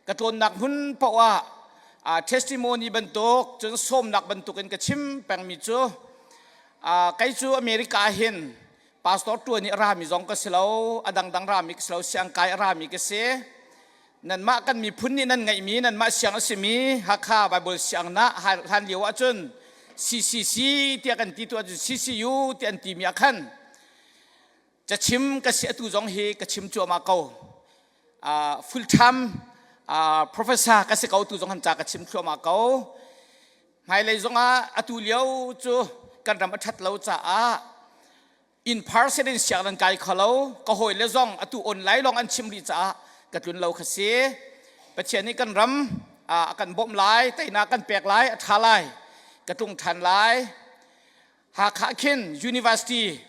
Ka tlawnnak hmun paoh ah testimony bantuk cun sawmnak bantuk in ka chim pengmi cu kei cu America hin pastor tuan i a rami zong ka si lo, a dangdang rami ka si lo, siangkai a rami ka si. Nanmah kan miphun nih nan ngeihmi nanmah siang a simi Hakha Bible siang na hlan lio ahcun CCC tiah kan ti tu ahcun CCU tiah an timi ah khan cachim ka si. Atu zong hi ka chim cuahmah ko, full time professor ka si ko. Tu zong han ca ka chim thluahmah ko. Hmailei zongah atu lio cu kan ram a ṭhat lo caah in person in siang nan kai kho lo. Ka hawi le zong atu online lawng an chim rih caah ka tlun lo kha si. Pathian nih kan ram a kan bawmh lai, teinak kan pek lai, a ṭha lai, ka tlung ṭhan lai. Hakha khin University,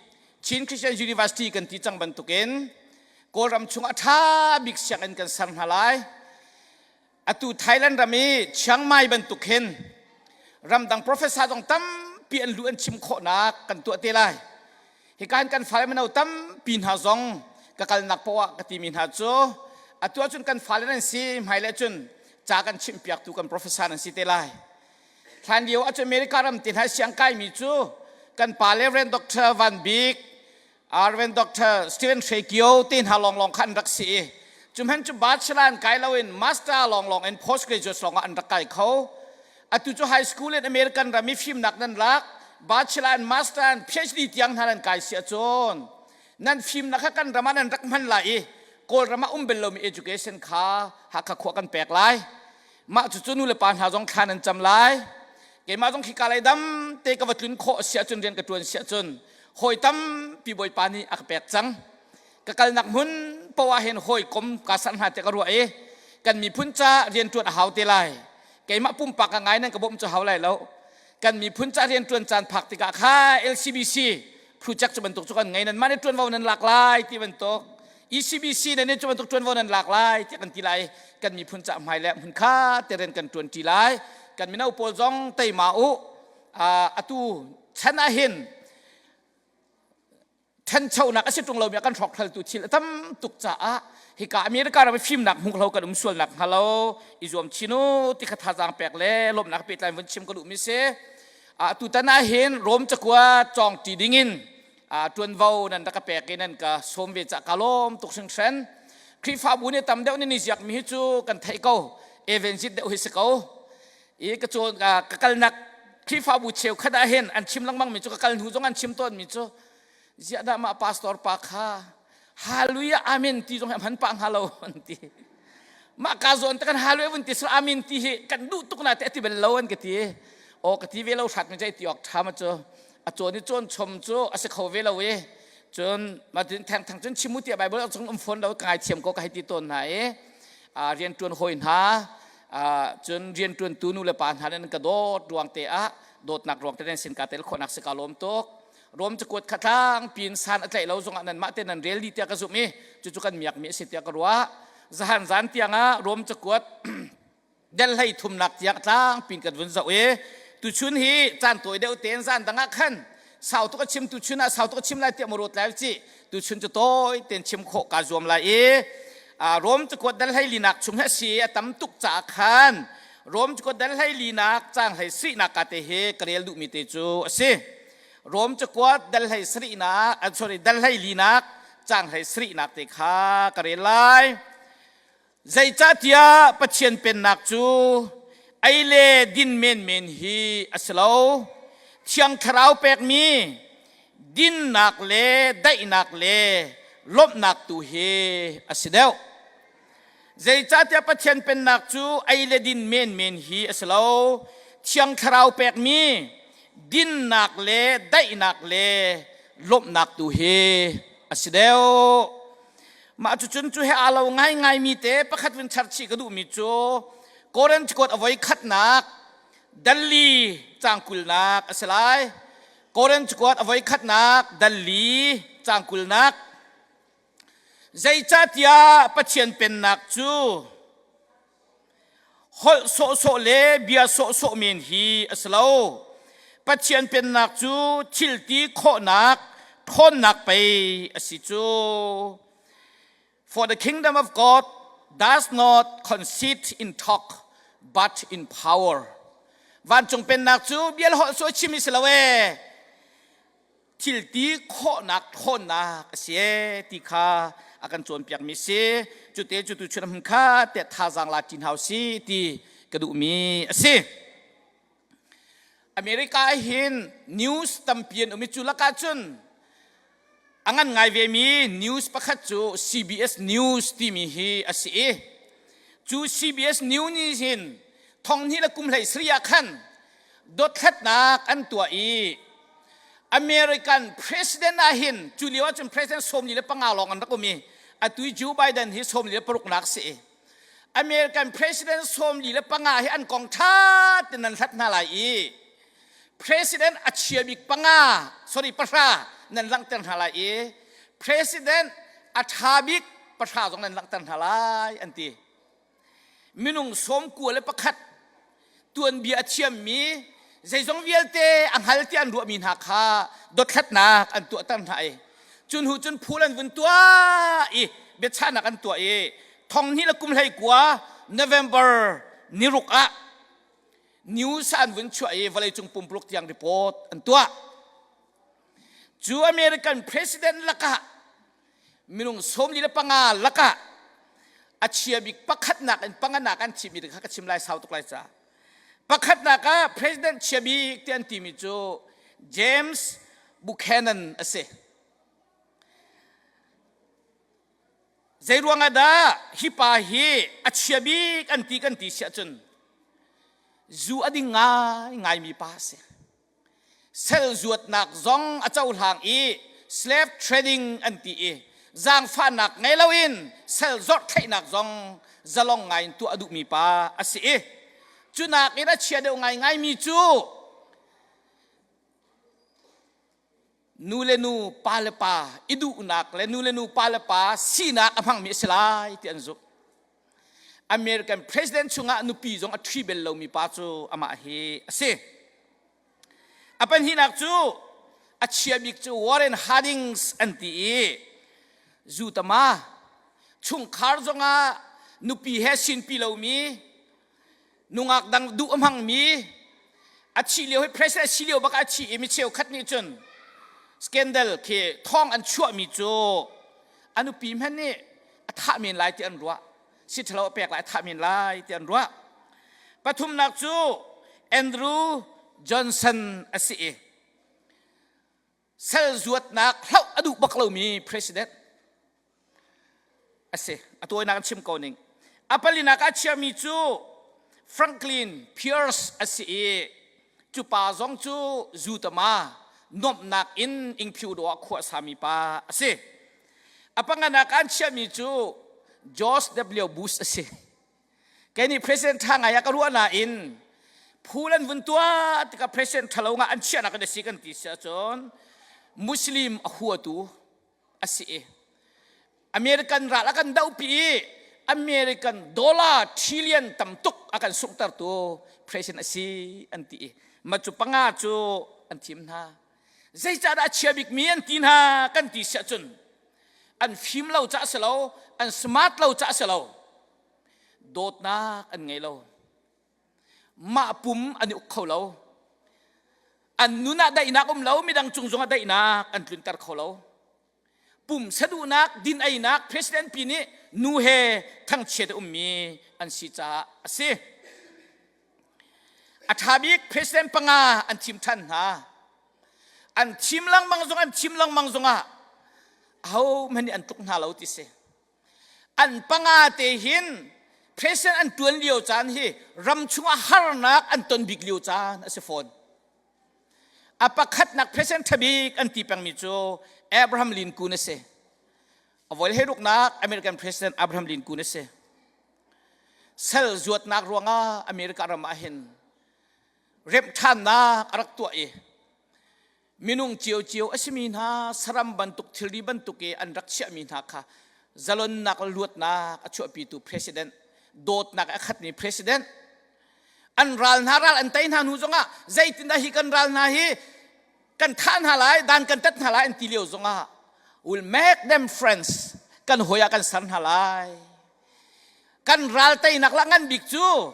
Chin Christian University kan ti cang bantukin Kawlram chung a ṭha bik sianginn kan ser hna lai. Atu Thailand ram i Chiang Mai bantuk hin ramdang professor zong tampi an lu an chim khawhnak kan tuah te lai. Hika kan fale mino tampi hna zong ka kalnak poah ah ka timi hna cu atu ahcun kan fale nan si, hmailei cun ca kan chimhpiaktu kan professor nan si te lai. Hlan lio ahcun America ram te hna siang kaimi cu kan pa le Reverend Dr. Van Bik, Reverend Dr. Stephen Hre Kio te hna lawnglawng kha an rak si i cu hmanh cu bachelor an kai loin master lawnglawng in postgraduate lawng ah an rak kai kho. Atu cu high school in American ram i fimnak nan lak, bachelor and master and PhD tiang hna nan kai si ahcun nan fimnak kha kan ram ah nan rak hman lai i Kawlram ah um bel lomi education kha Hakha khua kan pek lai. Mah cucu nu le pa hna zong thla nan cam lai. Keimah zong khika lei dam te ka va tlun khawh si ahcun, rian ka ṭuan si ahcun, hawi tampi Bawipa nih a ka pek cang. Ka kalnak hmun poah ah hin hawikom kaa serh hna tiah ka ruah i kan miphun ca rian ṭuan a hau te lai. Keimah pumpak ka ngai nan ka bawmh cu hau lai lo. Kan miphun ca rian ṭuan caan phak tikah kha LCBC project cu bantuk cu kan ngei, nan mah nih ṭuanvo nan lak lai ti bantuk, ECBC nan nih cu bantuk ṭuanvo nan lak lai tiah kan ti lai. Kan miphun ca hmai le hmun kha te rian kan ṭuan ṭi lai. Kan mino pawl zong teima u. Atu chan ah hin ṭhanchonak a si ṭung lomi a kan hrawkhraltu thil a tam tuk caah hika America ram i fimnak hmu lo kan um sualnak hnga lo i zuam chin u ti kha thazaang pek le lawmhnak pehtlai vun chim ka duhmi si. Tutan ah hin Rom cakuat cawngṭi dingin ṭuanvo nan rak ka pek i nan ka sawm ve cah ka lawm tuk hringhran. Khrihfabu nih tam deuh nih ni ziakmi hi cu kan theih ko, evangelist deuh hi si ko i ka cawn ka kalnak Khrihfabu cheukhat ah hin an chim lengmang mi cu, ka kal hnu zong an chim tawn mi cu, ziah dah mah pastor pa kha hallelujah amen ti zong hi hman pah hnga lo an ti. Mah ka zawn te kan hallelujah vun ti sal amen ti hi kan duh tuk na te ati bel lo an ka ti. O ka ti ve lo hrat mi jai ti ok tha ma cu a cawn i cawn chom cu a si kho ve lo i cun ma tin theng thang cun chimu tia Bible chung um phone lo ka ngai thiam ko ka hei ti tawn hna i rian tuan hoi hna cun rian tuantu nu le pa hna nan ka dawt ruang te ah, dawtnak ruang te nan sin ka tel khawhnak si ka lawm tuk. Rom cakuat kha tlang pin san a tlaih lo zongah nan mah te nan rel dih tiah ka zumh i cucu kan miak mi a si tiah ka ruah. Zahan zan tiang ah Rom cakuat del hlei thumnak tiang tlang pin kan vun zoh i tuchun hi caan tawi deuh tein, zan dang ah khan sau tuk a chim, tuchun ah sau tuk a chim lai tiah maruat lai ci, tuchun cu tawi tein chim khawh kaa zuam lai i Rom cakuat dal hlei linak chung hi a si. A tam tuk caah khan Rom cakuat dal hlei linak caang hlei sarihnak ka te hi ka rel duhmi te cu a si. Rom cakuat dal hlei sarihnak, sorry, dal hlei linak caang hlei sarihnak te kha ka rel lai. Zeicahtiah Pathian pennak cu ei le din menmen hi a si lo. Thiang Thlarau pekmi dinnak le daihnak le lawmhnak tu hi a si deuh. Zeicahtiah Pathian pennak cu ei le din menmen hi a si lo. Thiang Thlarau pekmi dinnak le daihnak le lawmhnak tu hi a si deuh. Mah cucun cu he aa lo ngaingaimi te pakhat vun char chih ka duhmi cu Korinth kuat a voi khatnak dalli caang kulnak a si lai. Korinth kuat a voi khatnak dalli caang kulnak. Zeicahtiah Pathian pennak cu holh sawhsawh le bia sawhsawh men hi a si lo. Pathian pennak cu thil ti khawhnak ṭhawnnak pei a si cu. For the kingdom of God. does not consist in talk but in power. Vancung pennak cu bia le holh cu a chim i si lo ee. Thil ti khawhnak ṭhawnnak a si ee ti kha a kan cawnpiakmi si. Cute cu tu chun hmun kha te thazaang la ṭin hau si ti ka duhmi a si. America ah hin news tampi an um i cu lakah cun a ngan ngai vemi news pakhat cu CBS News timi hi a si i cu CBS News nih hin thonghnih le kum hlei sarih ah khan dothlatnak an tuah i American president ah hin cu lio ah cun president 45 lawng an rak um i atu i Joe Biden hi 46 nak si i American president 45 hi an kong ṭha ten nan hlat hna lai i president a chia bik panga sorry pahra nan langhter hna lai i president a ṭha bik pahra zong nan langhter hna lai an ti. Minung 91 tuanbia a thiammi zeizong vialte a hngal ti an ruahmi hna kha dothlatnak an tuahter hna i cun hu cun phul an vun tuah i biachahnak an tuah i thonghnih le kum 19 November niruk ah news an vun chuah i vawleicung pumpuluk tiang report an tuah. Cu American president lakah minung 45 lakah a chia bik pakhatnak in panganak an thimmi kha ka chim lai sau tuk lai ca. Pakhatnak ah president chia bik ti an timi cu James Buchanan a si. Zei ruangah dah hi pa hi a chia bik an ti kan ti siah cun zu a ding ngai ngaimi pa a si. Sal zuatnak zong a cohlang i slave trading an ti i zaangfahnak ngei loin sal zorhthlaihnak zong zalong ngai in tuah a duhmi pa a si i cu nakin a chia deuh ngaingaimi cu nu le nu pa le pa i duhnak le nu le nu pa le pa sinak a hmangmi a si lai ti an zumh. American president chungah nupi zong a ṭhi bel lomi pa cu amah hi a si. A pahnihnak cu a chia bik cu Warren Hardings an ti i zutama chungkhar zongah nupi he sinpi lomi nungak dang duh a hmangmi a thih lio hi president a si lio bak ah a thi i mi cheukhat nih cun scandal khi thawng an chuahmi cu a nupi hmanh nih a thah men lai ti an ruah si ṭhalo a pek lai a thah men lai ti an ruah pathumnak cu Andrew Johnson a si i sal zuatnak hloh a duh bak lomi president a si. A tawinak an chim ko ning. A palinak ah chiami cu Franklin Pierce a si i cu pa zong cu zutama nuamhnak in ingphiu dawh ah khua a sami pa a si. A panganak ah an chiahmi cu George W. Bush a si. Kei nih president ṭha ngai ah ka ruah nain phul an vun tuah tikah president ṭhalo nga an chiahnak in a si kan ti si ahcun Muslim a huatu a si i American ral a kan dohpi i American dollar trillion tam tuk a kan sunghtertu president a si an ti i ma cu panga cu an thim hna. Zeicahdah a chia bikmi an ti hna kan ti si ahcun an fim lo cah si lo an smart lo cah si lo dawtnak an ngei lo mah pum an i uk kho lo an nun ah daihnak um lo midang cung zongah daihnak an tlunter kho lo pum saduhnak din einak president pi nih nu he thangchiat a ummi an si caah a si a ṭha bik president panga an thim ṭhan hna an thim lengmang zong an thim lengmang zongah ahohmanh nih an tluk hna lo ti si An panga te hin president an tuan lio caan hi ram chungah harnak an ton bik lio caan a si fawn. A pakhatnak president ṭhabik an ti pengmi cu Abraham Lincoln a si. A voi hleiruknak American President Abraham Lincoln a si. Sal zuatnak ruangah America ram ah hin remh ṭhannak a rak tuah i minung ciocio a simi hna saram bantuk thilri bantuk i an rak chiahmi hna kha zalonnak le luatnak a chuahpitu president dawtnak a khatmi president an ral hna ral an tei hna hnu zongah zeitindah hi kan ral hna hi kan thah hna lai dan kan tat hna lai an ti lio zongah will make them friends kan hawi ah kan ser hna lai. Kan ral teinak la ngan bik cu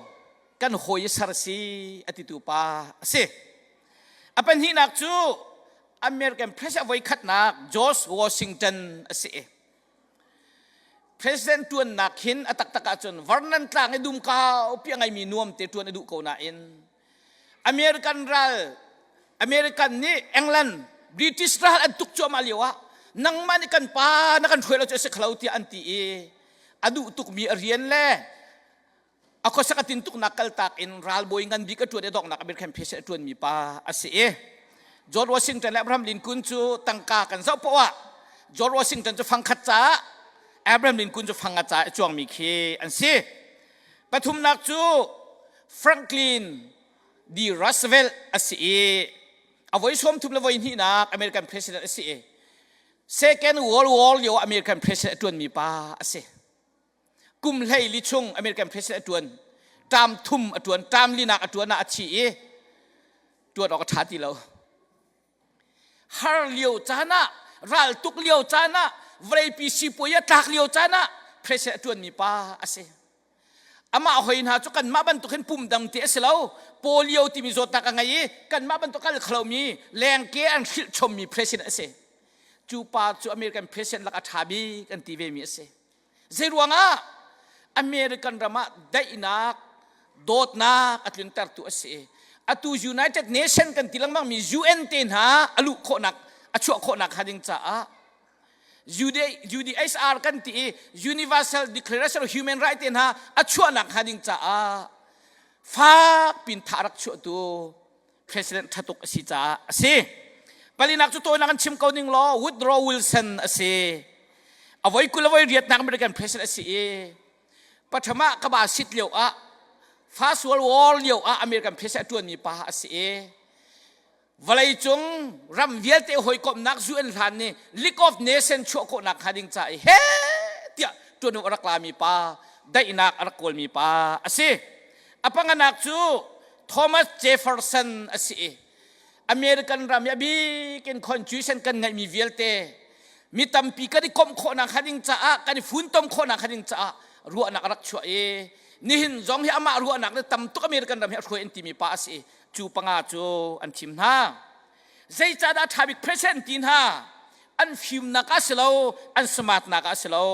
kan hawi sar si a titu pa a si. A pahnihnak cu American President voi khatnak George Washington a si. President tuannak hin a taktak ahcun Vernon tlang i dum kau pi a ngeimi nuam te tuan a duh ko nain American ral American nih England British ral an tuk cuahmah lio ah nangmah nih kan pa na kan hruai lo cu a si khalo tiah an ti i a duh tukmi a rian le a khuasak a tintuknak kaltak in ralbawi ngan bik a ṭuan i donghnak American president a ṭuanmi pa a si i George Washington le Abraham Lincoln cu tangka kan zoh poah ah George Washington cu fangkhat caah Abraham Lincoln cu fanga ca a cuangmi khi an si. Pathumnak cu Franklin D. Roosevelt a si i a voi 30 le voi hnihnak American president a si i Second World War lio American president a ṭuanmi pa a si. Kum 14 chung American president a ṭuan. Term thum a ṭuan, term linak a ṭuan ah a thi i ṭuan awk a ṭha ti lo. Har lio caan ah, ral tuk lio caan ah, vawleipi sipuai a tlak lio caan ah president a ṭuanmi pa a si. Amah hoi hna cu kanmah bantuk hin pum dang ti a si lo. Polio timi zawtnak a ngei i kanmah bantuk kal kholomi lengke an hrilh chommi president a si. Cu pa cu American president lak a ṭha bik an ti vemi a si. Zeiruangah American ram ah daihnak, dawtnak a tluntertu a si. Atu United Nation kan ti lengmang mi UN te hna a luh khawhnak, a chuah khawhnak hnga ding caah UDHR kan ti i Universal Declaration of Human Rights te hna a chuahnak hnga ding caah fak pin tha rak chuahtu president thatuk a si caah a si. Palinak cu tawinak an chim ko ning law Woodrow Wilson a si. A voi 20 a voi riatnak American president a si i pathama ka ba sit lio ah First World War lio ah American president a tuanmi pa a si i vawleicung ram vialte hawikomhnak UN hlan nih League of Nations chuah khawhnak hnga ding ca i he tiah tuanvo a rak lami pa daihnak a rak kawlmi pa a si. A panganak cu Thomas Jefferson a si i American ram i a bik in constitution kan ngeihmi vialte mi tampi kan i komh khawhnak hnga ding caah kan i funtom khawhnak hnga ding caah ruahnak a rak chuah i nihin zong hi amah ruahnak le tam tuk American ram hi a hruai an timi pa a si i cu panga cu an thim hna. Zeicahdah ṭha bik president ti hna an fimnak ah si lo an smartnak ah si lo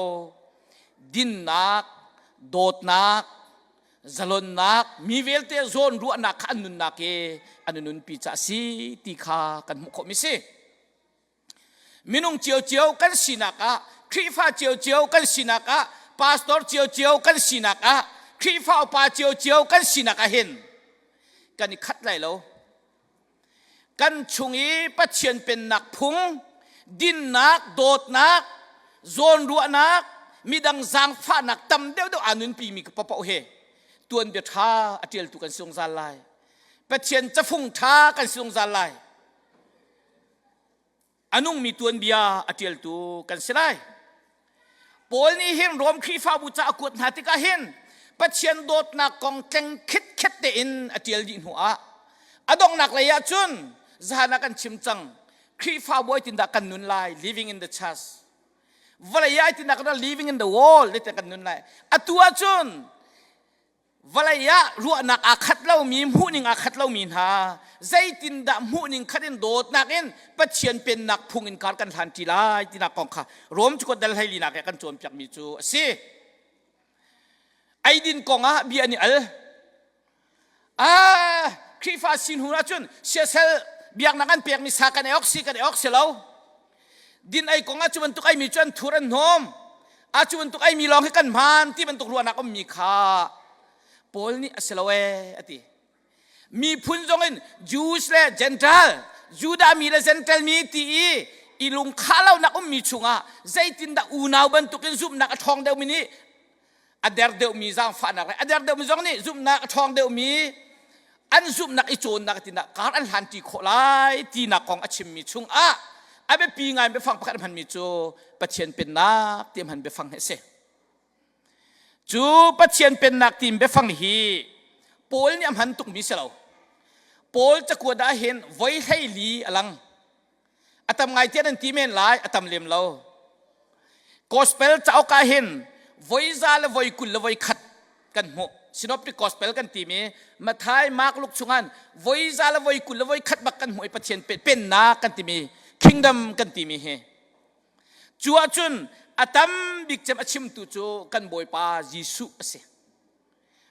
dinnak dawtnak zalonnak mi vialte zawn ruahnak kha an nunnak i an nunpi ca si ti kha kan hmuh khawhmi si minung ciocio kan sinak ah Khrihfa ciocio kan sinak ah pastor ciocio kan sinak ah Khrihfa upa ciocio kan sinak ah hin kan i khat lai lo Kan chung i Pathian pennak phung, dinnak, dawtnak, zawnruahnak, midang zaangfahnak tam deuhdeuh aa nunpimi ka paoh he tuanbia ṭha a ṭialtu kan si zungzal lai. Pathian cafung ṭha kan si zungzal lai. A nungmi tuanbia a ṭialtu kan si lai. Paul nih hin Rom Khrihfabu ca a kuat hna tikah hin Pathian dawtnak kong tleng khitkhet tein a ṭial dih hnuah a donghnak lei ah cun zahan ah kan chim cang Khrihfabu ai tindah kan nun lai living in the church vawlei ai tindah kan living in the world te kan nun lai atu ah cun Vawlei ah ruahnak aa khat lomi, hmuhning aa khat lomi hna zeitindah hmuhning khat in dawtnak in Pathian pennak phung in kar kan hlan ṭi lai tinak kong kha Rom cakuat dal 14 ah kan cawnpiakmi cu a si. Eidin kong ah bia an i al. Ah, Khrihfa sin hnu ahcun siasal biaknak an pekmi sa kan ei awk si kan ei awk si lo. Din ei kong ah cu bantuk eimi cu an thur an hnawm. A cu bantuk eimi lawng hi kan hmaan ti bantuk ruahnak ummi kha Paul nih a si lo ee a ti. Miphun zong in Jews le Gentile, Judah mi le Gentile mi ti i i lungkhah lonak ummi chungah zeitindah unau bantukin zumhnak a ṭhawng deuhmi nih a der deuhmi zaangfahnak le a der deuhmi zong nih zumhnak a ṭhawng deuhmi an zumhnak i cawnnak tinak kar an hlanṭi khawh lai tinak kong a chimmi chungah a biapi ngai biafang pakhat a hmanmi cu Pathian pennak ti a hman biafang hi a si. Cu Pathian pennak ti biafang hi Paul nih a hman tukmi si lo. Paul cakuat ah hin voi 14 a lang. A tam ngai tiah nan ti men lai, a tam lem lo. Gospel cauk ah hin voi za le voi 21. kan hmuh. Synoptic Gospel kan timi Matthai, Mark, Luke chungan voi za le voi 20 le voi khat bak kan hmuh i Pathian pennak kan timi kingdom kan timi hi. Cu ahcun a tam bik cem a chimtu cu kan Bawipa Jesuh a si.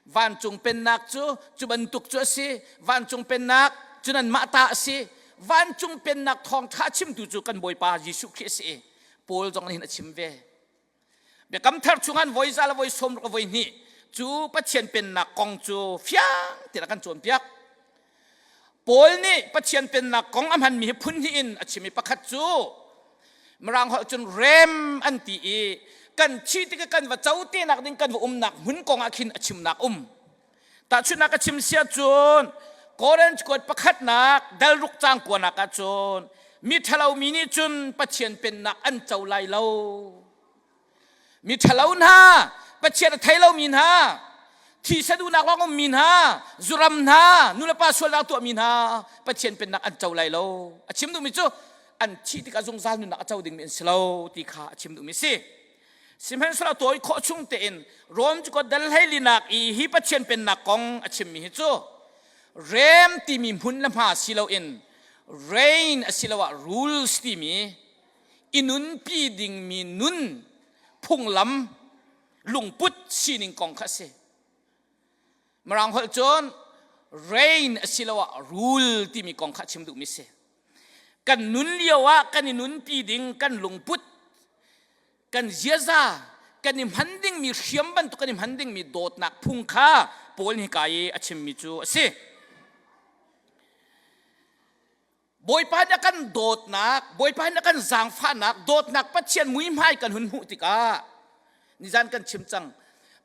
Vancung pennak cu cu bantuk cu a si. Vancung pennak cu nanmah ta a si. Vancung pennak thawngṭha chimtu cu kan Bawipa Jesuh Khrih a si i Paul zong nih hin a chim ve. Biakam thar chungah voi za le voi sawm ruk voi hnih cu Pathian pennak kong cu fiang tein a kan cawnpiak. Paul nih Pathian pennak kong a hmanmi hi phun hnih in a chim i pakhat cu Mirang holh cun rem an ti i kan thi tikah kan va co te nak ding kan va umnak hmun kong ah khin a chimnak um. Tahchunhnak a chim sia cun Korinth kuat pakhatnak dal ruk cang kuanak ah cun mi ṭhalo mi nih cun Pathian pennak an co lai lo. Mi ṭhalo hna, Pathian a thei lomi hna, thisa duhnak lawng ummi hna, zuram hna, nulepa sualnak tuahmi hna Pathian pennak an co lai lo. A chim duhmi cu an thih tikah zungzal nunnak a co dingmi an si lo ti kha a chim duhmi a si. Sihmanhsehlaw tawi khawh chung tein Rom cu dal hleilinak i hi Pathian pennak kong a chimmi hi cu rem timi hmun le hma si loin reign asiloah rules timi i nunpi dingmi nun phunglam lungput sining kong kha a si. Mirang holh cun reign asiloah rule timi kong kha chim duhmi si. Kan nun lio ah kan i nunpi ding kan lungput, kan ziaza, kan i hman dingmi hriam bantuk kan i hman dingmi dawtnak phung kha Paul nih hika i a chimmi cu a si. Bawipa nih a kan dawtnak, Bawipa nih a kan zaangfahnak, dawtnak Pathian muihmai kan hun hmuh tikah nizan kan chim cang.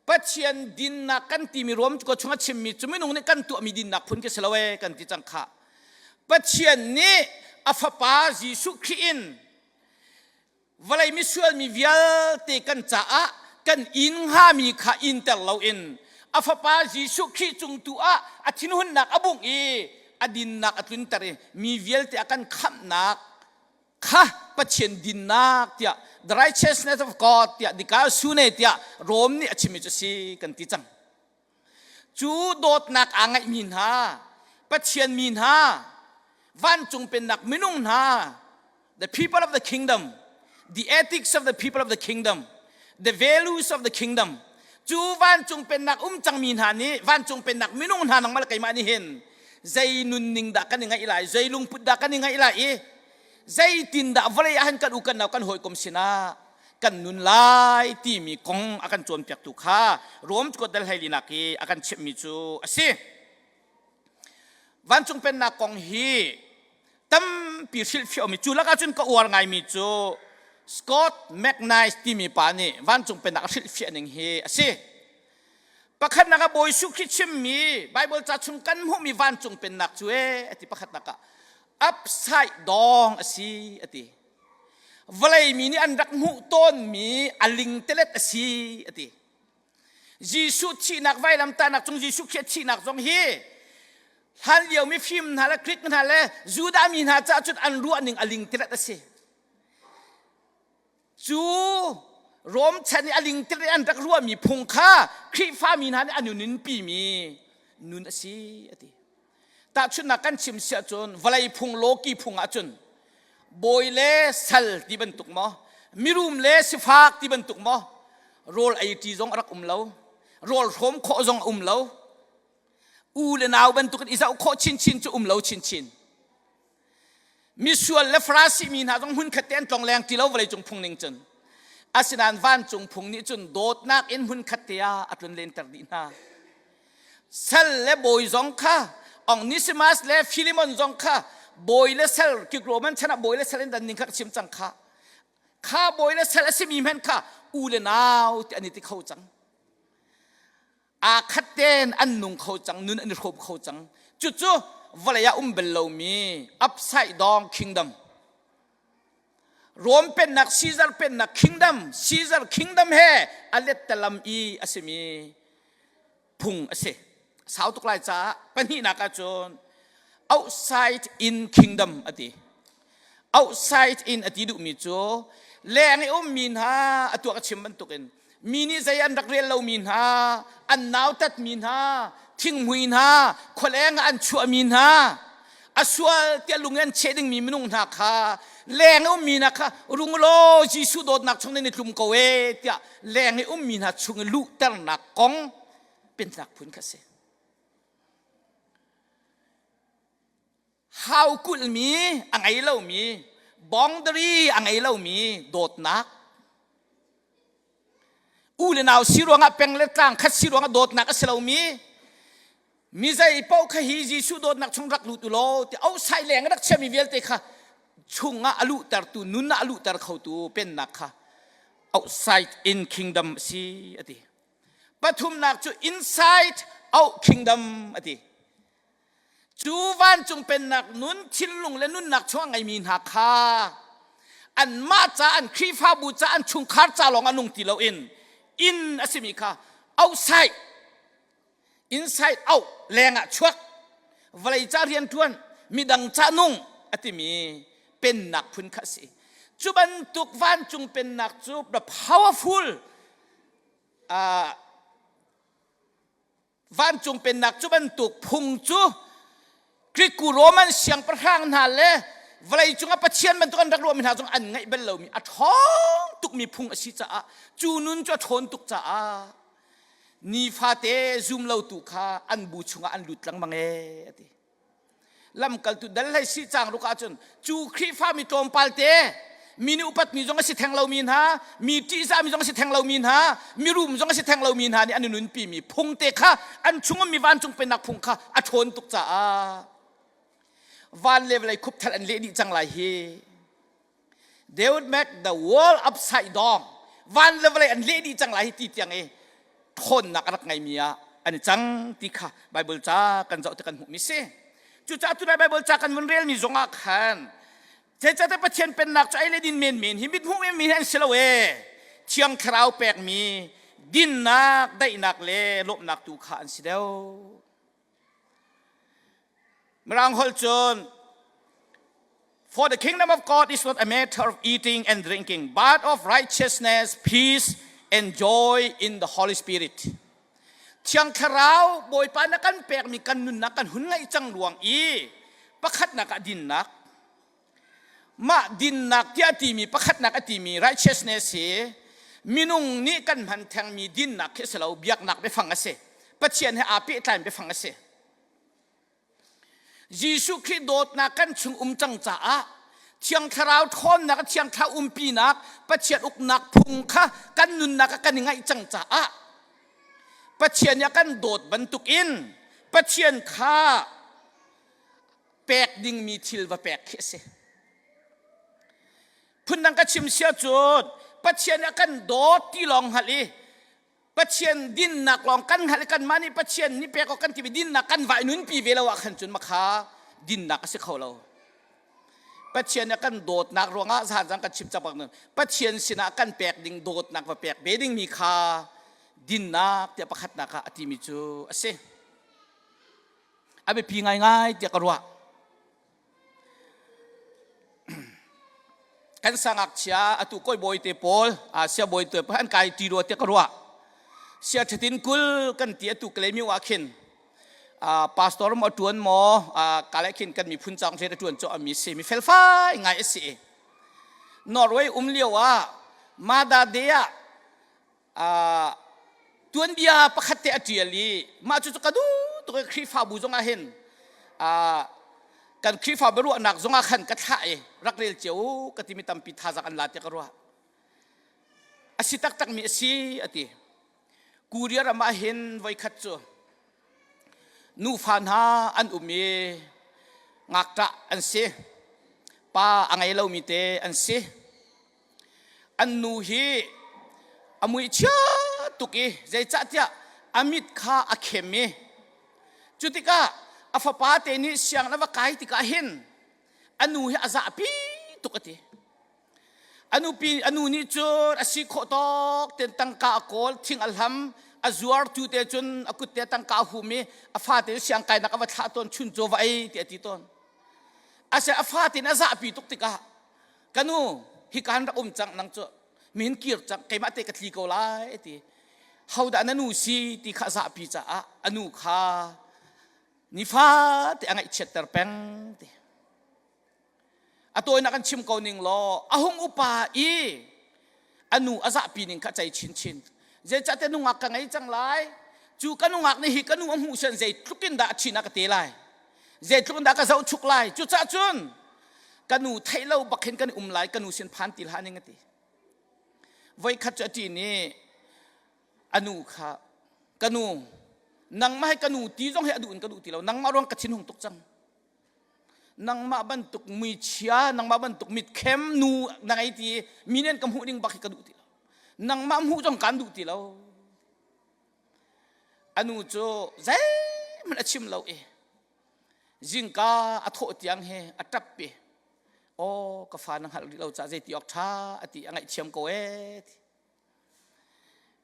Pathian dinnak kan timi ruam ko chung a chimmi cu minung nih kan tuahmi dinnak phun khi si lo ee kan ti cang khah. Pathian nih a fapa Jesuh Khrih in vawlei misual mi vialte kan caah kan inn hngami kha inter loin a fapa Jesuh Khrih cung tu ah a thinhunnak a bungh i a dinnak a tlunter i mi vialte a kan khamhnak kha Pathian dinnak tiah the righteousness of God tiah dikaiosune tiah Rom nih a chimmi cu si kan ti cang. Cu dawtnak aa ngeihmi hna, Pathian mi hna, vancung pennak minung hna, the people of the kingdom, the ethics of the people of the kingdom, the values of the kingdom, cu vancung pennak um cangmi hna nih vancung pennak minung hna nangmah le keimah nih hin zei nunning dah kan i ngaih lai zei lungput dah kan i ngaih lai i zeitindah vawlei ah hin kan u kan nau kan hawikom sinah kan nun lai timi kong a kan cawnpiaktu kha Rom kuat dal hleilinak i a kan chimhmi cu a si. Vancung pennak kong hi tampi hrilhfiahmi cu lakah cun ka uar ngaimi cu Scott McNice timi pa nih vancung pennak a hrilhfiah ning hi a si. Pakhatnak ah Bawi Jesuh Khrih chimmi Bible ca chung kan hmuhmi vancung pennak cu ee a ti pakhatnak ah upside down a si a ti. Vawlei mi nih an rak hmuh tawnmi a lingtelet a si a ti. Jesuh thihnak vailamtahnak cung Jesuh Khrih thihnak zong hi hlan lio mifim hna le Greek hna le Judah mi hna caah cun an ruah ning a lingtelet a si. Cu Rom chan i a lingtelet an rak ruahmi phung kha Khrihfa mi hna nih an nunpimi nun a si a ti. Tahchunhnak kan chim si ahcun vawlei phung lawki phung ahcun bawi le sal ti bantuk maw mirum le sifak ti bantuk maw rawl ei ṭi zong a rak um lo rawl hrawm khawh zong a um lo u le nau bantukin i zoh khawh chinchin cu um lo chinchin Misual le Farasi mi hna zong hmunkhat te an tlong leng ti lo vawleicung phung ning cun. Asinain vancung phung nih cun dawtnak in hmunkhat te ah a tlun lenter dih hna. Sal le bawi zong kha Onesimus le Philemon zong kha bawi le sal kik Roman chan ah bawi le sal in dan ning kha ka chim cang kha. Kha bawi le sal a simi hmanh kha u le nau ti an i ti kho cang. Aa khat tein an nung kho cang nun an i hrawm kho cang cucu vawlei ah um bal lomi upside down kingdom Rom pennak Caesar pennak kingdom Caesar kingdom he a lettalam i a simi phung a si sau tuk lai caah pahnihnak ahcun outside in kingdom a ti outside in a ti duhmi cu leng i ummi hna a tuak a chim bantukin. Mi nih zei an rak rel lomi hna, an nautatmi hna, thinghmui hna, khualeng ah an chuahmi hna, a sual tiah lung in an cheh dingmi minung hna kha leng i ummi hna kha rung law Jesuh dawtnak chung nan i tlum ko e tiah leng i ummi hna chung i luhternak kong pennak phun kha a si. Hau kulhmi a ngei lomi, boundary a ngei lomi dawtnak. U le nau si ruangah peng le tlang khat si ruangah dawtnak a si lomi, mi zei paoh kha hi Jesuh dawtnak chung rak lut u law ti outside leng rak chiami vialte kha chungah a luhtertu nun ah a luhter khotu pennak kha outside in kingdom a si a ti. Pathumnak cu inside out kingdom a ti. Cu vancung pennak nun thinlung le nunnak chung a ngeimi hna kha anmah ca an Khrihfabu ca an chungkhar ca lawng a nung ti loin inn a simi kha outside inside out lengah chuak vawlei ca rianṭuan midang ca nung a timi pennak phun kha a si. Cu bantuk vancung pennak cu the powerful uh, Vancung pennak cu bantuk phung cu Greek Roman siangpahrang hna le vawlei cungah Pathian bantuk an rak ruahmi hna zong an ngaih bal lomi a ṭhawng tukmi phung a si caah cu nun cu a ṭhawn tuk caah nifate zum lotu kha an bu chungah an lut lengmang ee a ti. Lamkaltu dal hlei si cang ruk ahcun cu Khrihfa mi tlawmpal te mi nih upatmi zong a si theng lomi hna mi ṭihzahmi zong a si theng lomi hna mirum zong a si theng lomi hna nih an i nunpimi phung te kha an chung ummi vancung pennak phung kha a ṭhawn tuk caah van le vawlei khupthal an leh dih cang lai hi They would make the world upside down. Van le vawlei an leh dih cang lai hi ti tiang i ṭhawnnak a rak ngeimi ah an i cang ti kha Bible ca kan zoh ti kan hmuhmi si. Cucaah tunai Bible ca kan vun relmi zongah khan zeicahtiah Pathian pennak cu ei le din menmen hi mit hmuh menmen hi an si lo ee. Thiang Thlarau pekmi dinnak, daihnak le lawmhnak tu kha an si deuh. Mirang holh cun For the kingdom of God is not a matter of eating and drinking, but of righteousness, peace, and joy in the Holy Spirit. Thiang Thlarau Bawipa na kan pekmi kan nunnak kan hun ngaih cang ruang i pakhatnak ah dinnak mah dinnak tiah timi pakhatnak a timi righteousness hi minung nih kan hman thengmi dinnak khi a si lo biaknak biafang a si Pathian he aa pehtlaimi biafang a si Jesuh Khrih dawtnak kan chung um cang caah Thiang Thlarau ṭhawnnak, Thiang Thlarau umpinak, Pathian uknak phung kha kan nunnak ah kan i ngaih cang caah Pathian nih a kan dawt bantukin Pathian kha pek dingmi thil va pek khi a si. Phundang ka chim sia cun Pathian nih a kan dawt ti lawng hngalh i Pathian dinnak lawng kan hngalh i kanmah nih Pathian nih pek awk kan timi dinnak kan vai nunpi ve lo ah khan cun makha dinnak a si kho lo. Pathian nih kan dawtnak ruangah zan zang kan chim cang bak Pathian sinah kan pek ding dawtnak va pek ve dingmi kha dinnak tiah pakhatnak ah a timi cu a si. A biapi ngaingai tiah ka ruah. Kan sangakchia atu kawi bawi te pawl sia bawi te pawl an kai ti rua tiah ka ruah. Sia thatin kul kan ti atu Kalaymyo ah khin pastor maw tuan maw kalay khin kan miphun cang rian a tuan cu ami si mi felfai ngai a si. Norway um lio ah Mada Day ah tuanbia pakhat te a ṭial i mah cu ka duh tuk i Khrihfabu zongah hin kan Khrihfa biaruahnak zongah khan ka thlah i rak rel cio u ka timi tampi thazaang an la tiah ka ruah. A si taktakmi a si a ti. Korea ram ah hin voikhat cu nufa hna an um i ngakṭah an si. Pa a ngei lomi te an si. An nu hi a muichia tuk i zeicahtiah a mit kha a khem i cu tikah a fapa te nih sianginn a va kai tikah hin a nu hi a zahpi tuk a ti. A nupi a nu nih cun a si khawh tawk ten tangka a kawl thing a hlam a zuar tu te cun a kut te tangka a hum i a fate siang kainak a va thlah tawn chun caw va ei ti a ti tawn. Ase a fatin a zahpi tuk tikah ka nu hi kan rak um cang nang cu. Min kir cang keimah te ka tli ko lai ti. Hodah na nu si ti kha zahpi caah a nu kha nifate a ngaihchiatter peng ti. A tawinak kan chim ko ning law a hung upa i a nu a zahpi ning kha cei chinchin. Zeicahtiah nungak ka ngei cang lai. Cu ka nungak nih hi ka nu a hmuh sian zeitluk in dah a chin a ka te lai. Zeitluk in dah ka zohchuk lai. Cucaah cun ka nu theih lo bak hin kan um lai ka nu sin phan ti hlah ning a ti. Voikhat cu a ṭin i a nu kha ka nu nangmah hi ka nu ti zong hi a duh in ka duh ti lo nangmah ruang ka thinhung tuk cang nangmah bantuk muichia nangmah bantuk mitkhem nu na ngei ti mi nih an ka hmuh ding bak hi ka duh ti lo nangmah hmuh zong kaan duh ti lo a nu cu zeihmanh a chim lo i zingka a thawh tiang he a ṭap i aw ka fa na hngalh rih lo caah zei ti awk ṭha a ti a ngaihthiam ko ee ti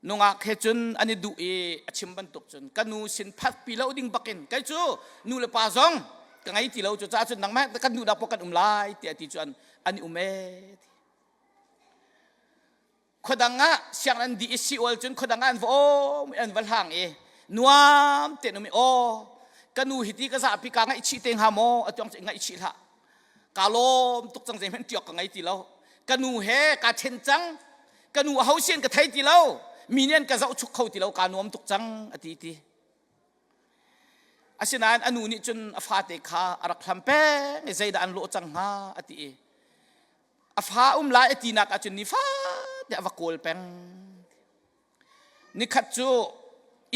Nungak he cun an i duh i a chim bantuk cun ka nu sin phatpi lo ding bakin kei cu nu le pa zong ka ngei ti lo cu caah cun nangmah kan duhnak poh kan um lai tiah ti cu an an i um ee ti. Khuadang ah siang an dih i siual cun khuadang ah an va um i an va hlang i nuam tein um i aw ka nu hi ti ka zapi kaa ngaihchih te hnga maw atu ang cu i ngaihchih hlah Ka lawm tuk cang zeihmanh tiok ka ngei ti lo. Ka nu he ka then cang. Ka nu aho sin ka thei ti lo. Mi nih an ka zohchuk kho ti lo. Kaa nuam tuk cang a ti ti. Asinain a nu nih cun a fate kha a rak hlam peng i zeidah an lawh cang hnga a ti i a fa um lai a tinak ahcun nifate a va kawl peng. Nikhat cu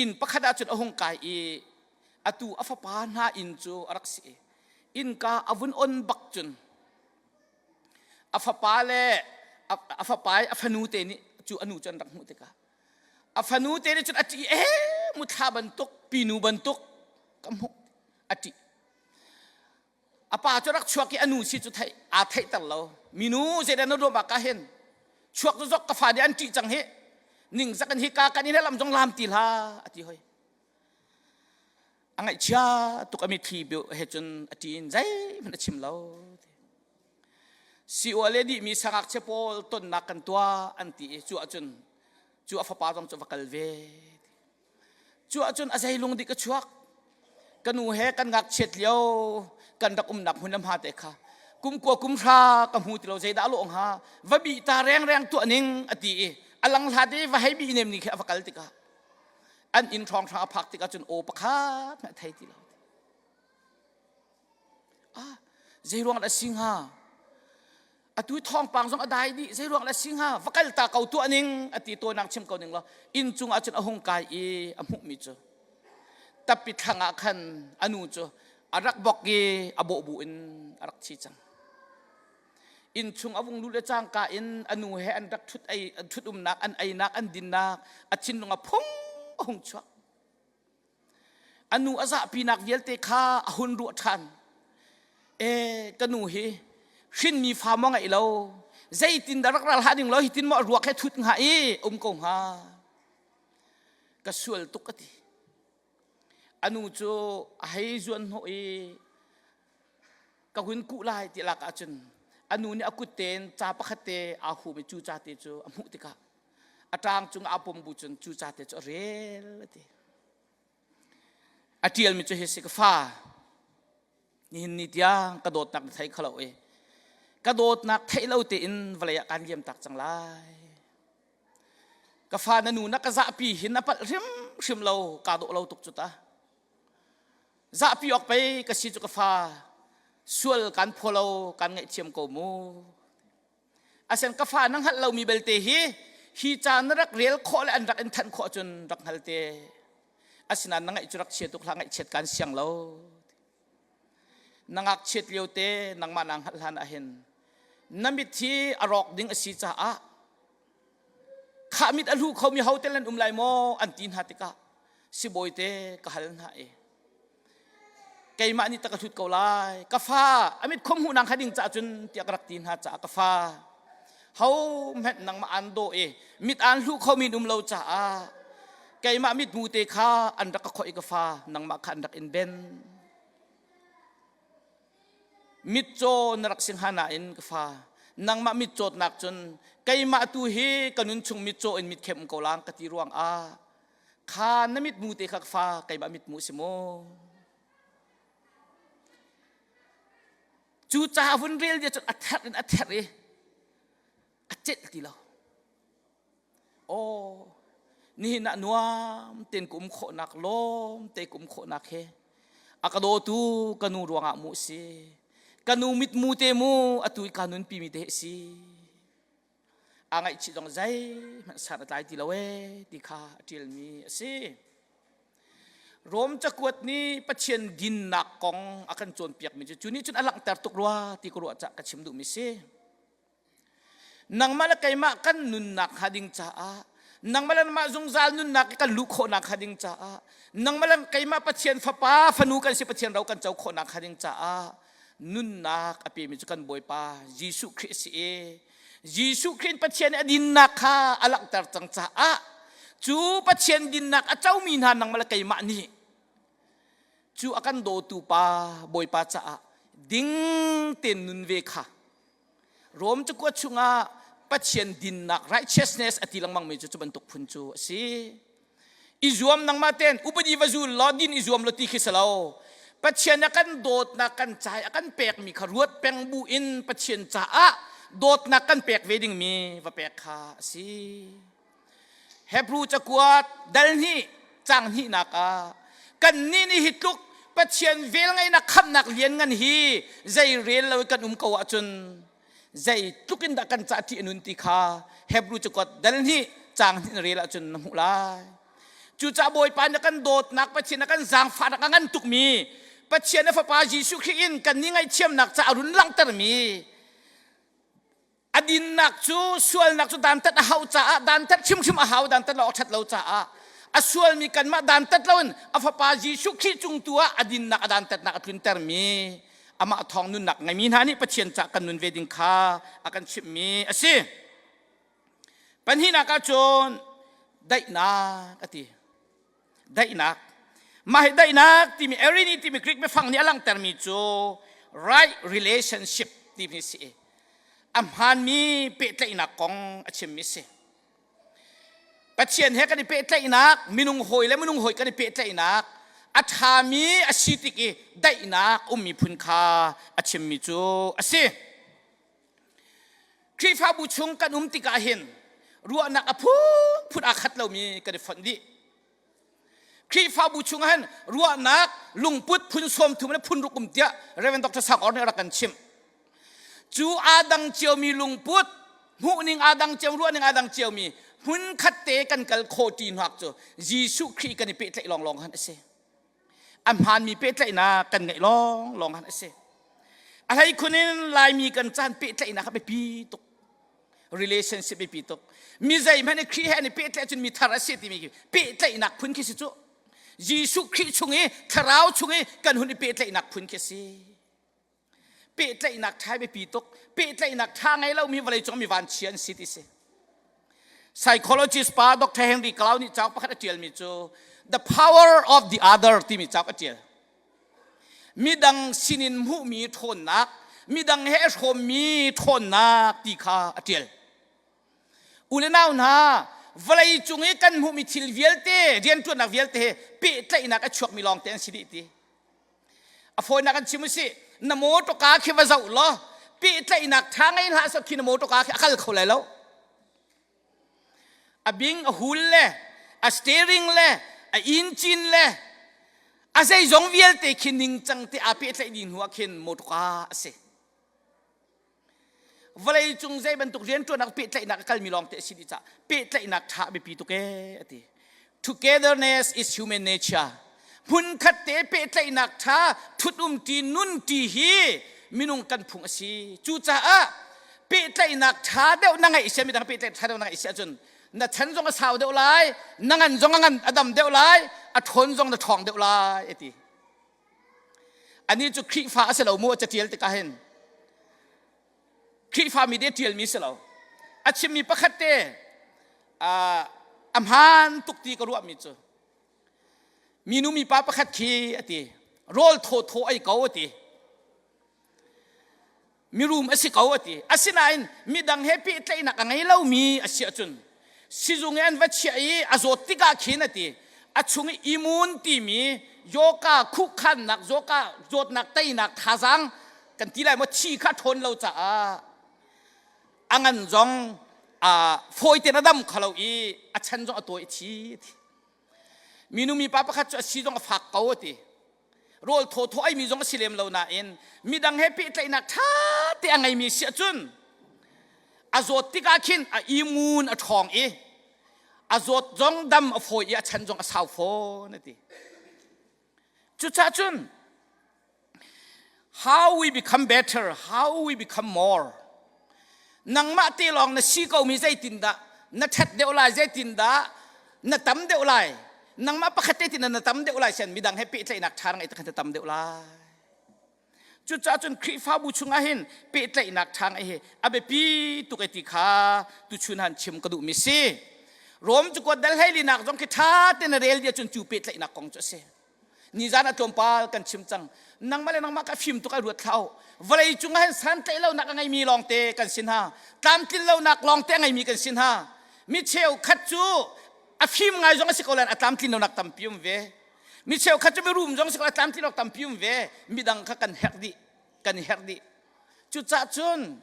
inn pakhat ah cun a hung kai i atu a fapa hna inn cu a rak si i innka a vun on bak cun a fapa le a fapa i a fanu te nih cu a nu cu an rak hmuh tikah a fanu te nih cun a ṭih ee muthla bantuk pinu bantuk ka hmuh a ṭih A pa cu rak chuak i a nu si cu theih aa theihter lo. Minu zeidah na ruam ah ka hin chuak cu zok ka fa nih an ṭih cang hi ningzak in hika kan in lam zong lam ti hlah a ti hoi. A ngaihchia tuk a mitthli he cun a ṭin zeihmanh a chim lo. COA le dihmi sangakchia pawl tonnak kan tuah an ti i cu ahcun cu a fapa zong cu va kal ve. Cu ahcun a zeilung dik a chuak. Ka nu he kan ngakchiat lio kan rak umnak hmun le hma te kha kum kua kum hra ka hmu ti lo zeidah lawh hnga va bi ta rengreng tuah ning a ti i a lang hlat i va hei bi nem ni khi a va kal tikah an inn hrawng hrang a phak tikah cun aw pakhat hmanh a thei ti lo. Ah, zeiruang dah si hnga? Atu thawngpang zong a dai dih zeiruang dah si hnga? Va kal ta ko tuah ning a ti tawinak chim ko ning law inn cung ah cun a hung kai i a hmuhmi cu tappi thlang ah khan a nu cu a rak bok i a bawh bu in a rak thi cang. Inn chung a vung lut le cangka in a nu he an rak ṭhut ei ṭhut umnak an einak an dinnak a thinlung a phung a hung chuak. A nu a zahpinak vialte kha a hun ruah ṭhan. E, ka nu hi hrinmi fa maw ngeih lo, zeitin dah rak ral hlah ding law hitin maw ruak he thut hnga i um ko hnga. Ka sual tuk a ti. A nu cu a hei zuan hnawh i ka hun kuh lai ti lak ahcun a nu nih a kut tein ca pakhat te aa hum i cu ca te cu a hmuh tikah a ṭang cung aa pom bu cun cu ca te cu a rel a ti. A ṭialmi cu hi si ka fa nihin ni tiang ka dawtnak na thei kho lo i ka dawtnak theih lo tein vawlei ah kaan liam tak cang lai. Ka fa na nu na ka zahpi hin na palh hrimhrim lo kaa dawh lo tuk cu ta. Zahpi awk pei ka si cu ka fa sual kan phaw lo kan ngaihthiam ko mu. Asen ka fa na hngalh lomi belte hi hi ca na rak rel khawh le an rak in thanh khawh cun rak hngal te. Asinain na ngaih cu rak chia tuk hlah ngaihchiat kaan siang lo. Na ngakchiat lio te nangmah naa hngalh hlan ahhin na mit hi a rawk ding a si caah khah mit a hlu khomi ho tel an um lai maw an ti hna tikah sibawi te ka hal hna i keimah nih ta ka hlut ko lai ka fa a mit khom hmuh nang kha ding caah cun tiah ka rak ti hna caah ka fa ho hmenh nangmah an daw i mit aan hlu khomi um lo caah keimah mit mu te kha an rak ka khoih ka fa nangmah kha an rak in ben Mitcaw na rak si hnga nain ka fa, nangmah mitcawtnak cun Keimah tu hi ka nun chung mitcaw in mitkhem ko lang ka ti ruang ah kha na mitmu te kha fa keimah mitmu si mu. Cu ca vun rel dia cun a therh in a therh i a celh ti lo. Aw, nihin ah nuam tein ka um khawhnak, lawm te ka um khawhnak he a ka dawtu ka nu ruangah mu si. Ka nu mitmu te mu atu i ka nunpi mi te hi si. A ngaihchih zong zeihmanh san a tlai ti lo ee ti kha a ṭialmi a si. Rom cakuat nih Pathian dinnak kong a kan cawnpiakmi cu cu nih cun a langhter tuk rua ti ka ruah cah ka chim duhmi si. Nangmah le keimah kan nunnak hnga ding caah nangmah le mah zungzal nunnak i kan luh khawhnak hnga ding caah nangmah le keimah Pathian fapa fanu kan si Pathian ro kan co khawhnak hnga ding caah nunnak a pemi cu kan Bawipa Jesuh Khrih a si i Jesuh Khrih in Pathian nih a dinnak kha a langhter cang caah cu Pathian dinnak a comi hna nangmah le keimah nih cu a kan dawtu pa Bawipa caah ding tein nun ve kha Rom cakuat chungah Pathian dinnak righteousness a ti lengmang mi cu cu bantuk phun cu a si. I zuam nangmah ten upadi va zul law din i zuam lo ti khi si lo. Pathian a kan dawtnak kan cai a kan pekmi kha ruat peng bu in Pathian caah dawtnak kan pek ve dingmi va pek kha a si. Hebrew cakuat dal hnih cang hnihnak ah kannih nih hi tluk Pathian velngeihnak khamhnak lianngan hi zei rel lo kan um ko ahcun zei tluk in dah kan cah ṭih a nun ti kha Hebrew cakuat dal hnih cang hnih na rel ahcun na hmuh lai. Cucaah Bawipa nih kan dawtnak Pathian a kan zaangfahnak a ngan tukmi Pathian a Fapa Jesuh Khrih in kan ni ngaihthiamnak caah a run langhtermi A dinnak cu sualnak cu dantat a hauh caah dantat hrimhrim a hau dantat lo a ṭhat lo caah a sualmi kanmah dantat loin a fapa Jesuh Khrih cung tu ah a dinnak a dantatnak a tluntermi amah thawng nunnak ngeimi hna nih Pathian cah kan nun ve ding kha a kan chimhmi a si. Pahnihnak ah cun daihnak a ti. Daihnak. Mah hi daihnak timi erini timi Greek biafang nih a langhtermi cu right relationship timi si. A hmaanmi pehtlaihnak kong a chimmi si. Pathian he kan i pehtlaihnak, minung hawi le minung hawi kan i pehtlaihnak a ṭhami a si tik i daihnak ummi phun kha a chimmi cu a si. Khrihfabu chung kan um tikah hin ruahnak a phunphun aa khat lomi kan i fonh dih. Khrihfabu chungah hin ruahnak lungput phun 30 le phun ruk um tiah Reverend Dr. Sang Or nih a rak kan chimh. Cu aa dang ciomi lungput, hmuhning aa dang cio, ruahning aa dang ciomi hmunkhat te kan kal khawh ṭi hnuak cu Jesuh Khrih kan i pehtlaih lawnglawng han a si. A hmaanmi pehtlaihnak kan ngeih lawnglawng han a si. A hleikhun in Laimi kan caan pehtlaihnak a biapi tuk. Relationship biapi tuk. Mi zeihmanh i Khrih he an i pehtlaih cun mi thar a si timi khi pehtlaihnak phun khi si cu. Jesuh Khrih chung i thlarau chung i kan hun i pehtlaihnak phun khi si. Pehtlaihnak ṭha biapi tuk. Pehtlaihnak ṭha ngei lomi vawleicung mi vanchia an si ti si. Psychologist pa Dr. Henry Cloud nih cauk pakhat a ṭialmi cu The Power of the Other timi cauk a ṭial. Midang sinin hmuhmi ṭhawnnak, midang he hrawmmi ṭhawnnak ti kha a ṭial. U le nau hna, vawlei cung i kan hmuhmi thil vialte, rianṭuannak vialte he pehtlaihnak a chuakmi lawngte an si dih ti. A fawinak an chim usih, na mawṭawka khi va zoh law pehtlaihnak ṭha ngei hlah seh khi na mawṭawka khi a kal kho lai lo. A bing a hul le a steering le a engine le a zeizong vialte khi ningcang te aa pehtlaih dih hnu ah khin mawṭawka a si. Vawleicung zei bantuk rianṭuannak pehtlaihnak a kalmi lawng te a si dih caah pehtlaihnak ṭha a biapi tuk ee a ti. Togetherness is human nature. Hmunkhat te pehtlaihnak ṭha ṭhut-umṭi nunṭi hi minung kan phung a si. Cucaah pehtlaihnak ṭha deuh na ngeih sia midang pehtlaih ṭha deuh na ngeih si ahcun na chan zong a sau deuh lai, na ngan zong a ngan a dam deuh lai, a ṭhawn zong na ṭhawng deuh lai a ti. Anih cu Khrihfa a si lo mu a catial tikah hin Khrihfa mi de ṭialmi si lo. A chimmi pakhat te a hmaan tuk ti ka ruahmi cu minu mipa pakhat khi a ti rawl thawthaw ei ko a ti. Mirum a si ko a ti. Asinain midang he pehtlaihnak a ngei lomi a si ahcun sizung i an va chiah i a zawt tikah khin a ti a chung i imun timi yoga khuhkhannak yoga zawtnak teinak thazaang kan ti lai maw thi kha ṭhawn lo caah a ngan zong fawi tein a dam kho lo i a chan zong a tawi a thi a thi. Minu mipa pakhat cu a si zong a fak ko a ti. Rawl thawthaw eimi zong a si lem lo nain midang he pehtlaihnak ṭha te a ngeimi si ahcun a zawt tikah khin a imun a ṭhawng i a zawt zong dam a fawi i a chan zong a sau fawn a ti. Cucaah cun how we become better, how we become more. Nangmah te lawng na si ko mi zeitindah na ṭhat deuh lai, zeitindah na tam deuh lai. Nangmah pakhat te tin na tam deuh lai sian midang he pehtlaihnak ṭha ngei te tam deuh lai. Cucaah cun Khrihfabu chungah hin pehtlaihnak ṭha ngeih hi a biapi tuk e ti kha tuchun han chim ka duhmi si. Rom cakuat dal hleilinak zong khi ṭha tein na rel dih ahcun cu pehtlaihnak kong cu a si. Nizan ah tlawmpal kan chim cang. Nangmah le nangmah ka fim tuk ai ruat thlau. Vawlei cung ah hin santlaih lonak a ngeimi lawngte kan si hna. Tlamtlin lonak lawngte a ngeimi kan si hna. Mi cheukhat cu a fim ngai zong a si ko lai a tlamtlin lonak tampi um ve. Mi cheukhat cu mirum zong si ko tlamtlin awk tampi um ve. Midang kha kan herh dih. Kan i herh dih. Cucaah cun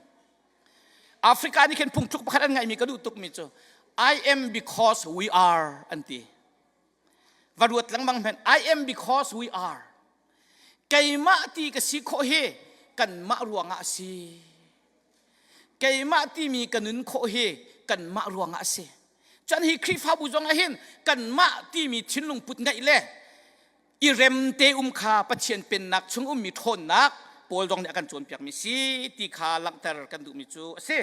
Africa nih khin phungthluk pakhat an ngaihmi ka duh tukmi cu I am because we are an ti. Va ruat lengmang hmenh I am because we are. Keimah ti ka si khawh hi kanmah ruangah a si. Keimah timi ka nun khawh hi kanmah ruangah a si. Cun hi Khrihfabu zong ah hin kanmah timi thinlung put ngeih le i rem te um kha Pathian pennak chung ummi ṭhawnnak Paul zong nih a kan cawnpiakmi si ti kha langhter kan duhmi cu a si.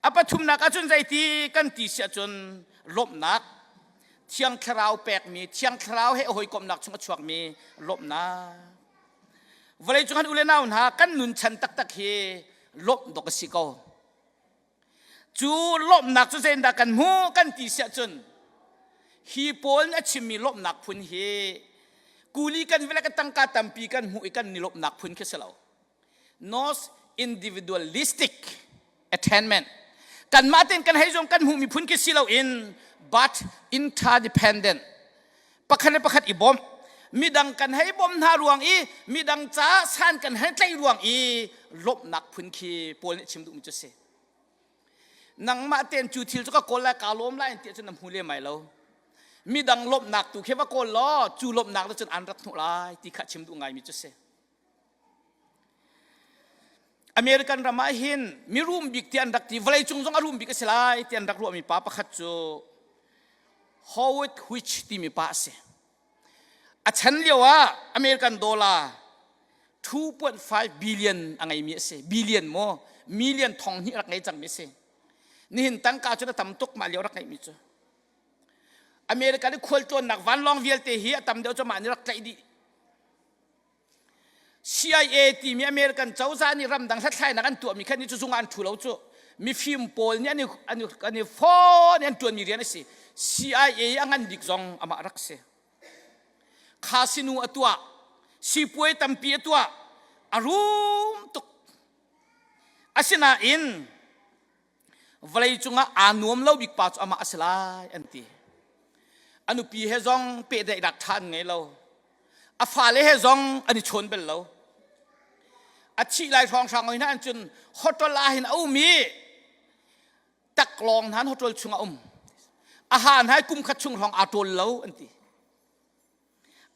A pathumnak ahcun zeiti kan ti si ahcun lawmhnak Thiang Thlarau pekmi Thiang Thlarau he a hawikomhnak chung a chuakmi lawmhnak Vawleicung han u le nau hna kan nun chan taktak hi lawmh dawk a si ko. Cu lawmhnak cu zeitindah kan hmuh kan ti siah cun hi Paul nih a chimmi lawmhnak phun hi kuli kan vele kan tangka tampi kan hmuh i kan ni lawmhnak phun khi si lo. Nos individualistic attainment kanmah tein kan hei zong kan hmuhmi phun khi si loin but interdependent pakhat le pakhat i bawmh midang kan hei bawmh hna ruang i midang ca san kan hei tlaih ruang i lawmhnak phun khi Paul nih chim duhmi cu si nangmah tein cu thil cu ka kawl lai kaa lawm lai ti cun na hmu lem ai lo midang lawmhnak tu khi va kawl law cu lawmhnak le cun an rat hnuh lai ti kha chim duh ngaimi cu si American ram ah hin mirum bik ti an rak ti vawleicung zong a rum bik a si lai ti an rak ruahmi pa pakhat cu Howard Hughes timi pa a si. A chan lio ah American dollar 2.5 billion a ngeimi a si. Billion maw? Million thong hnih rak ngei cangmi a si. Nihin tangka cu a tam tuk mah lio rak ngeihmi cu. American i khualtlawnnak vanlawng vialte hi a tam deuh cu mah nih rak tlaih dih. CIA timi American cozah nih ramdang hlathlainak an tuahmi khan ni cu zung ah an ṭhu lo cu mifim pawl nih an i an i an i fawn i an ṭuanmi rian a si CIA i a ngan bik zong amah rak si kha sinu a tuah sipuai tampi a tuah a rum tuk asinain vawleicung ah aa nuam lo bik pa cu amah a si lai an ti a nupi he zong pehtlaihnak ṭha an ngei lo a fale he zong an i chawn bel lo a thih lai hrawnghrang hoi hna an cun hotel ah hin a um i taklawng hna hotel chung a um a ha hna kum khat chung hrawng aa ṭawl lo an ti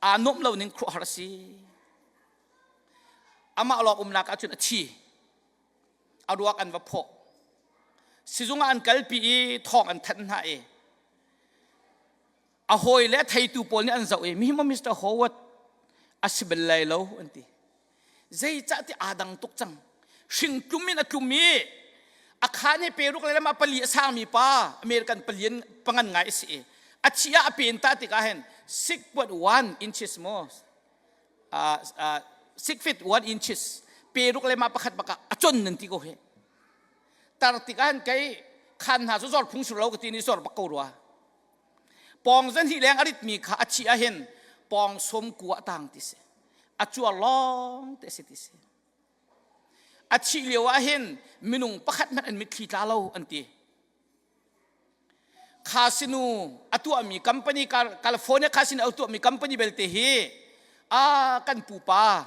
aa nuamh lo ning khuahar a si amah lawng umnak ahcun a thi a ruak an va phawh sizung ah an kalpi i thawng an thanh hna i a hawi le a theitu pawl nih an zoh i mi maw Mr. Howard a si bal lai lo an ti zeicah ti aa dang tuk cang hring tlum in a tlum i a khaan he peruk le lam ah pali a sangmi pa American palian pangan ngai a si i a thi ah a pen ta tikah hin 6.1 inches maw 6 feet 1 inches peruk le ma pakhat baka a chon nan ti ko he tar tikah hin kei khan hna cu zor phung sur lo ka ti ni zor bak ko rua pong zan hi leng a rit mi kha a chi ah hin pong som ku ah tang ti si a cuar long te si ti si. A thih lio ah hin minung pakhat hmanh an mitthli tla lo an ti. Khasinu a tuahmi company California khasinu a tuahmi company belte hi a kan pupa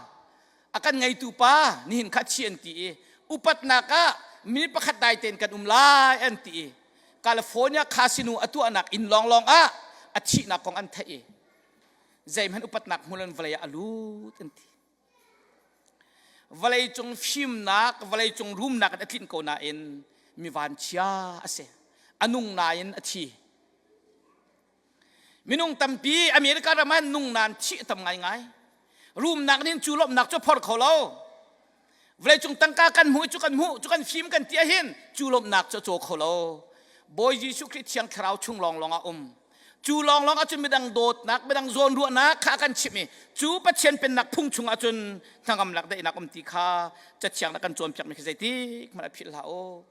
a kan ngeitu pa nihin kha chi an ti i upatnak ah mi pakhat dai tein kan um lai an ti i California khasinu a tuahnak inn lawnglawng ah a thihnak kong an theih i zeihmanh upatnak hmu loin vawlei ah a lut an ti. Vawleicung fimnak, vawleicung rumnak in a tlinh ko nain mi vanchia a si. A nung nain a thi. Minung tampi America ram ah nung nain thih a tam ngaingai. Rumnak nih cu lawmhnak cu phor kho lo. Vawleicung tangka kan hmuh cu kan hmuh cu kan fim kan ti ahhin cu lawmhnak cu a caw kho lo. Bawi Jesuh Khrih Thiang Thlarau chung lawnglawng ah um. Cu lawnglawng ahcun midang dawtnak, midang zawnruahnak kha a kan chimh i cu Pathian pennak phung chung ahcun hnangamnak daihnak um ti kha cathiang na kan cawnpiakmi khi zeitik hmanh ah philh hlah u.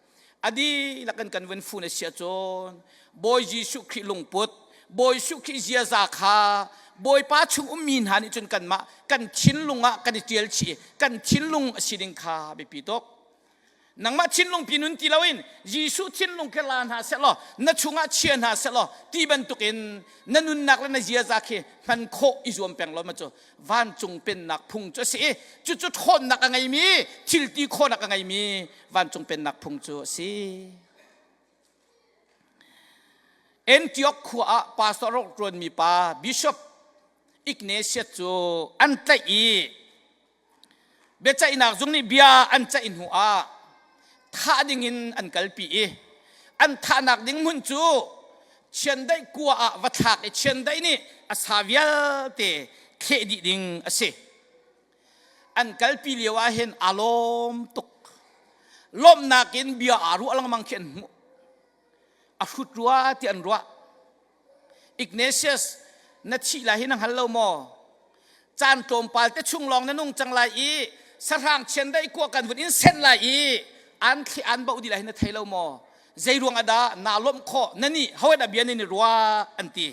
A dihlak in kan vun fun a si ahcun Bawi Jesuh Khrih lungput, Bawi Jesuh Khrih ziaza kha Bawipa chung ummi hna nih cun kanmah kan thinlung ah kan i ṭial chih i kan thinlung a si ding kha biapi tuk. Nangmah thinlung pi nun ti loin Jesuh thinlung khi la hna sehlaw na chungah chia hna sehlaw ti bantukin na nunnak le na ziaza khi hman khawh i zuam peng lo ma cu vancung pennak phung cu a si i cucu ṭhawnnak a ngeimi thil ti khawhnak a ngeimi vancung pennak phung cu a si. Antioch khua ah pastor rak ṭuanmi pa Bishop Ignatius cu an tlaih i Biaceihnak zung nih bia an ceih hnu ah thah dingin an kalpi i an thahnak ding hmun cu chiandeih kua ah va thlak i chiandeih nih a sa vialte thleh dih ding a si. An kalpi lio ah hin aa lawm tuk. Lawmhnak in bia aa ruah lengmang khi an hmuh. A hrut rua ti an ruah. Ignatius, na thih lai hi na hngal lo maw? Caan tlawmpal te chung lawng na nung cang lai i sahrang chiandeih kua kan vun in senh lai i an thli an boh dih lai hi na thei lo maw? Zei ruang ah dah naa lawmh khawh? Na nih ho dah bia nan i ruah? An ti.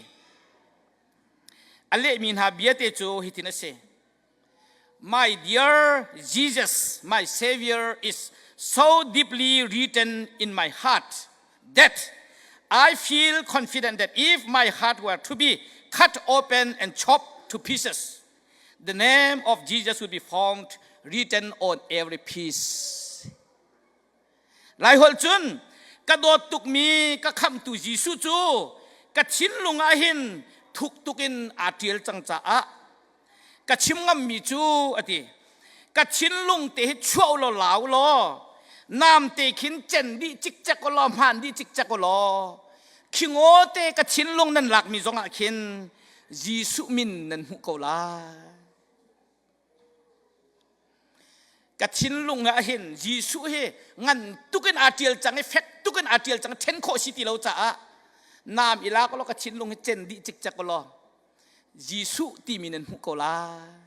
A lehmi hna bia te cu hitin a si. My dear Jesus, my Savior, is so deeply written in my heart that I feel confident that if my heart were to be cut open and chopped to pieces, the name of Jesus would be found written on every piece. Laiholh cun ka dawt tukmi ka khamhtu Jesuh cu ka thinlung ah hin thuk tuk in aa ṭial cang caah ka chim ngammi cu a ti. Ka thinlung te hi chuah law lau law namte khin cen dih cikcek law hmaan dih cikcek law khingaw te ka thinlung nan lakmi zongah khin Jesuh min nan hmuh ko lai. Ka thinlung ah hin Jesuh hi ngan tuk in aa ṭial cang i fek tuk in aa ṭial cang ṭhen khawh si ti lo caah naam i lak law ka thinlung hi cen dih cikcek law Jesuh timi nan hmuh ko lai.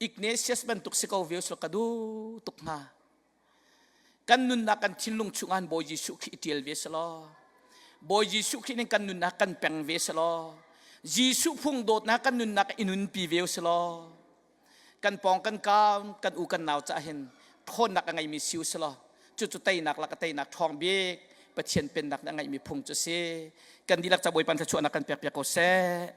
Ignatius bantuk si ko ve usulaw ka duh tuk hnga. Kan nunnak kan thinlung chungah Bawi Jesuh Khrih i ṭial ve selaw Bawi Jesuh Khrih nih kan nunnak kan peng ve selaw Jesuh phung dawtnak kan nunnak i nunpi ve selaw kan pawng kan kaun kan u kan nau cah hin ṭhawnnak a ngeimi si uselaw cucu teinak lak a teinak ṭhawng bik Pathian pennak nih a ngeihmi phung cu a si kan dihlak ca Bawipa thluachuahnak kan pek piak ko seh.